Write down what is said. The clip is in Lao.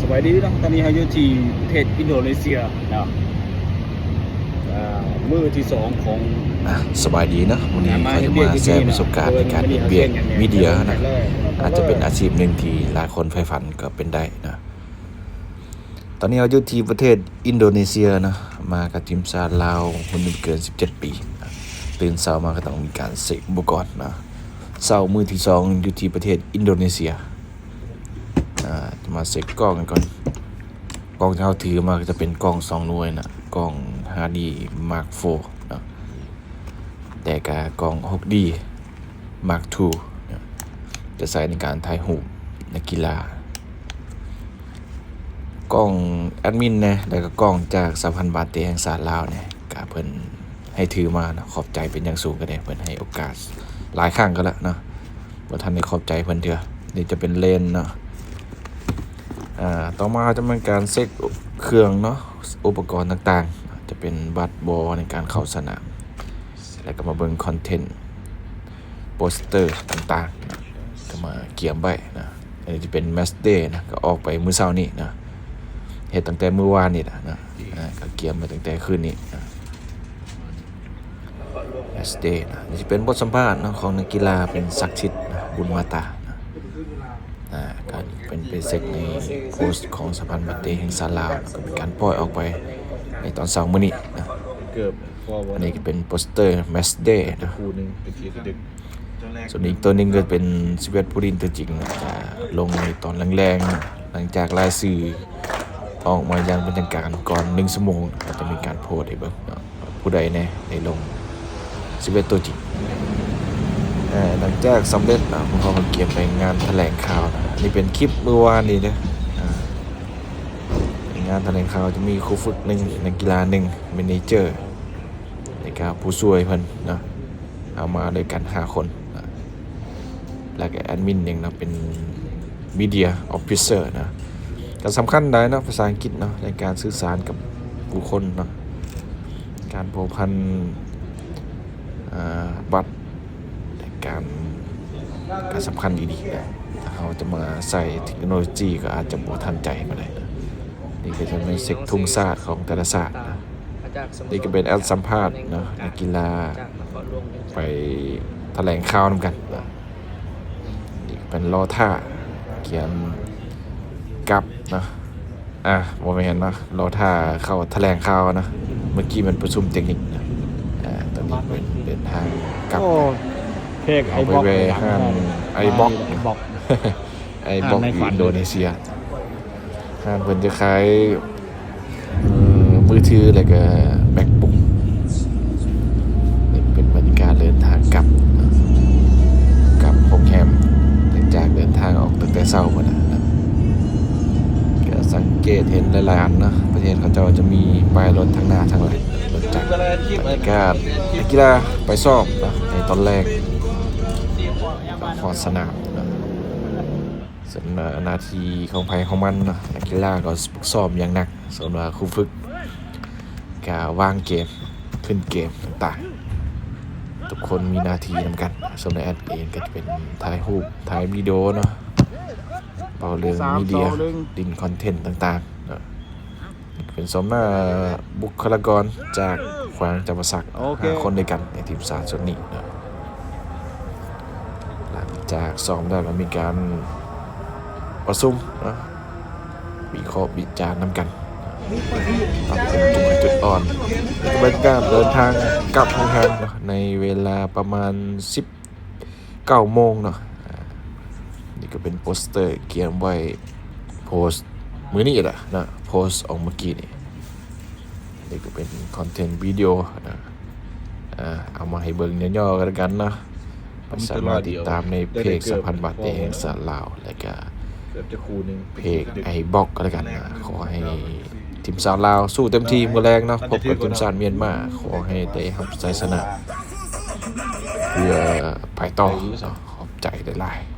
ສະບາຍດີເນາະ, ຕອນນີ້ເຮົາຢູ່ທີ່ປະເທດອິນໂດເນເຊຍເນາະ. ອ່າ ມື້ທີສອງຂອງ ອ່ະ ສະບາຍດີເນາະ, ມື້ນີ້ຂ້ອຍຈະມາແຊປະສົບການໃນການເຮັດວຽກມີເດຍນະ, ອາດຈະເປັນອາຊີບໜຶ່ງທີ່ຫຼາຍຄົນໃຝ່ຝັນກໍເປັນໄດ້ນະ. ຕອນນີ້ເຮົາຢູ່ທີ່ປະເທດອິນໂດເນເຊຍເນາະ, ມາກັບທີມຊາດລາວຮຸ່ນບໍ່ເກີນສິບເຈັດປີນະ. ຕື່ນເຊົ້າມາກໍຕ້ອງມີການເຊັກອຸປະກອນເນາະ. ເຊົ້າມື້ທີສອງຢູ່ທີ່ປະເທດອິນໂດເນເຊຍ. ອ່າ ຈະມາເຊັກກ້ອງກັນກ່ອນ. ກ້ອງທີ່ເຮົາຖືມາກໍຈະເປັນກ້ອງສອງໜ່ວຍນະ, ກ້ອງຫ້າດີມາກໂຟນະ, ແລະກະກ້ອງຫົກດີມາກທູນະ, ຈະໃຊ້ໃນການຖ່າຍຮູບນັກກິລາ. ກ້ອງແອດມິນແດ່ ແລະກະກ້ອງຈາກສະຫະພັນບາເຕແຫ່ງຊາດລາວແດ່ ກະເພິ່ນ ໃຫ້ຖືມາເນາະ, ຂອບໃຈເປັນຢ່າງສູງກໍໄດ້, ເພິ່ນໃຫ້ໂອກາດຫຼາຍຄັ້ງກໍແລ້ວເນາະ, ບໍ່ທັນໄດ້ຂອບໃຈເພິ່ນເທື່ອ. ນີ້ຈະເປັນເລນເນາະ. ອ່າ ຕໍ່ມາຈະເປັນການເຊັກເຄື່ອງເນາະ, ອຸປະກອນຕ່າງໆ, ຈະເປັນບັດບໍໃນການເຂົ້າສະໜາມ, ແລ້ວກໍມາເບິ່ງຄອນເທັນ ໂປສເຕີຕ່າງໆ ກໍມາກຽມໄວ້ນະ. ອັນນີ້ຈະເປັນແມັດເດນະ, ກໍອອກໄປມື້ເຊົ້ານີ້ນະ, ເຮັດຕັ້ງແຕ່ມື້ວານນີ້ລະນະ, ອ່າ ກໍກຽມໄວ້ຕັ້ງແຕ່ຄືນນີ້ນະ. ແມັດເດນະ, ນີ້ຈະເປັນບົດສຳພາດເນາະ ຂອງນັກກິລາເປັນສັກສິດນະ ບຸນມາຕານະ. ອ່າ ກໍເປັນໄປເຊັກໃນໂພສຂອງສະຫະພັນບາເຕແຫ່ງຊາດລາວ, ກໍມີການປ່ອຍອອກໄປໃນຕອນເຊົ້າມື້ນີ້ນະ. ອັນນີ້ກໍເປັນໂປສເຕີແມັດເດນະ. ສ່ວນອີກຕົວໜຶ່ງກໍເປັນສິບເອັດຜູ້ຫຼິ້ນຕົວຈິງນະ, ຈະລົງໃນຕອນແລງໆ ຫຼັງຈາກລາຍຊື່ອອກມາຢ່າງເປັນທາງການກ່ອນໜຶ່ງຊົ່ວໂມງ, ກໍຈະມີການໂພສໃຫ້ເບິ່ງເນາະ ຜູ້ໃດແດ່ໄດ້ລົງສິບເອັດຕົວຈິງ. ເອີ ຫຼັງຈາກສຳເລັດນະ, ພວກເຮົາກໍກຽມໄປງານຖະແຫຼງຂ່າວນະ. ອັນນີ້ເປັນຄລິບມື້ວານນີ້ເດີ. ງານຖະແຫຼງຂ່າວຈະມີຄູຝຶກໜຶ່ງ, ນັກກິລາໜຶ່ງ, ແມເນເຈີ ແລ້ວກະຜູ້ຊ່ວຍເພິ່ນເນາະ, ເອົາມາດ້ວຍກັນຫ້າຄົນເນາະ, ແລ້ວກະແອດມິນໜຶ່ງເນາະ, ເປັນມີເດຍອອບຟິເຊີເນາະ. ກໍສຳຄັນຫຼາຍເນາະ ພາສາອັງກິດເນາະ, ໃນການສື່ສານກັບຜູ້ຄົນເນາະ, ການພົວພັນ ອ່າ ບັດ ແລະ ການ ການສຳຄັນອີ່ຫຼີນະ. ຖ້າເຮົາຈະມາໃຊ້ເທັກໂນໂລຈີກໍອາດຈະບໍ່ທັນໃຈປານໃດນະ. ນີ້ກໍຈະແມ່ນເຊັກທຸງຊາດຂອງແຕ່ລະຊາດນະ. ນີ້ກໍເປັນແອັດສຳພາດເນາະ, ນັກກິລາໄປຖະແຫຼງຂ່າວນຳກັນນະ. ນີ້ກໍເປັນລໍຖ້າກຽມກັບເນາະ. ອ່າ ບໍ່ແມ່ນເນາະ, ລໍຖ້າເຂົ້າຖະແຫຼງຂ່າວນະ. ເມື່ອກີ້ແມ່ນປະຊຸມເຕັກນິກນະ. ອ່າ ຕອນນີ້ເປັນເດີນທາງກັບ. ໂອ້ ເພກໄອບັອກ ເຮົາໄປແວ່ຮ້ານໄອບັອກ ໄອບັອກ ຢູ່ອິນໂດເນເຊຍ. ຮ້ານເພິ່ນຈະຂາຍ ເອີ ມືຖື ແລ້ວກະແມັກບຸກ. ນີ້ເປັນບັນຍາກາດເດີນທາງກັບ ກັບໂຮງແຮມ ຫຼັງຈາກເດີນທາງອອກຕັ້ງແຕ່ເຊົ້າພຸ້ນນະ. ກໍສັງເກດເຫັນຫຼາຍໆອັນເນາະ, ປະເທດເຂົາເຈົ້າຈະມີປ້າຍລົດທາງໜ້າທາງຫຼັງ, ລົດຈັກ. ບັນຍາກາດນັກກິລາໄປຊ້ອມເນາະ ໃນຕອນແລງ ກໍຮອດສະໜາມເນາະ. ສ່ວນໜ້າທີ່ຂອງໃຜຂອງມັນເນາະ, ນັກກິລາກໍຝຶກຊ້ອມຢ່າງໜັກ, ສ່ວນວ່າຄູຝຶກກໍວາງເກມ, ຂຶ້ນເກມຕ່າງໆ, ທຸກຄົນມີໜ້າທີ່ນຳກັນ. ສ່ວນແອດເອງກໍຈະເປັນຖ່າຍຮູບ, ຖ່າຍວິດີໂອເນາະ, ເວົ້າເລື່ອງມີເດຍ, ຫຼິ້ນຄອນເທັນຕ່າງໆເນາະ. ເປັນຊົມໜ້າບຸກຄະລາກອນຈາກແຂວງຈຳປາສັກ ໂອເຄ ຫ້າຄົນດ້ວຍກັນໃນທີມຊາດຊຸດນີ້ເນາະ. ຫຼັງຈາກຊ້ອມແລ້ວກໍມີການປະຊຸມເນາະ, ວິເຄາະວິຈານນຳກັນ, ປັບປຸງຈຸດ ຈຸດອ່ອນ. ແລ້ວກໍເປັນການເດີນທາງກັບໂຮງແຮມເນາະ ໃນເວລາປະມານສິບ ເກົ້າໂມງເນາະ. ອ່າ ນີ້ກໍເປັນໂປສເຕີກຽມໄວ້ໂພສມື້ນີ້ລະເນາະ, ໂພສອອກມື້ກີ້ນີ້. ນີ້ກໍເປັນຄອນເທັນວິດີໂອເນາະ, ອ່າ ເອົາມາໃຫ້ເບິ່ງຫຍໍ້ໆກັນລະກັນເນາະ. ສາມາດຕິດຕາມໃນເພຈສະຫະພັນບາເຕແຫ່ງຊາດລາວ ແລະກະເພຈໄອບັອກກັນລະກັນເນາະ. ຂໍໃຫ້ທີມຊາດລາວສູ້ເຕັມທີ່ມື້ແລງເນາະ, ພົບກັບທີມຊາດມຽນມາ. ຂໍໃຫ້ໄດ້ຮັບໄຊຊະນະ ເພື່ອໄປຕໍ່ເນາະ. ຂອບໃຈຫຼາຍໆ.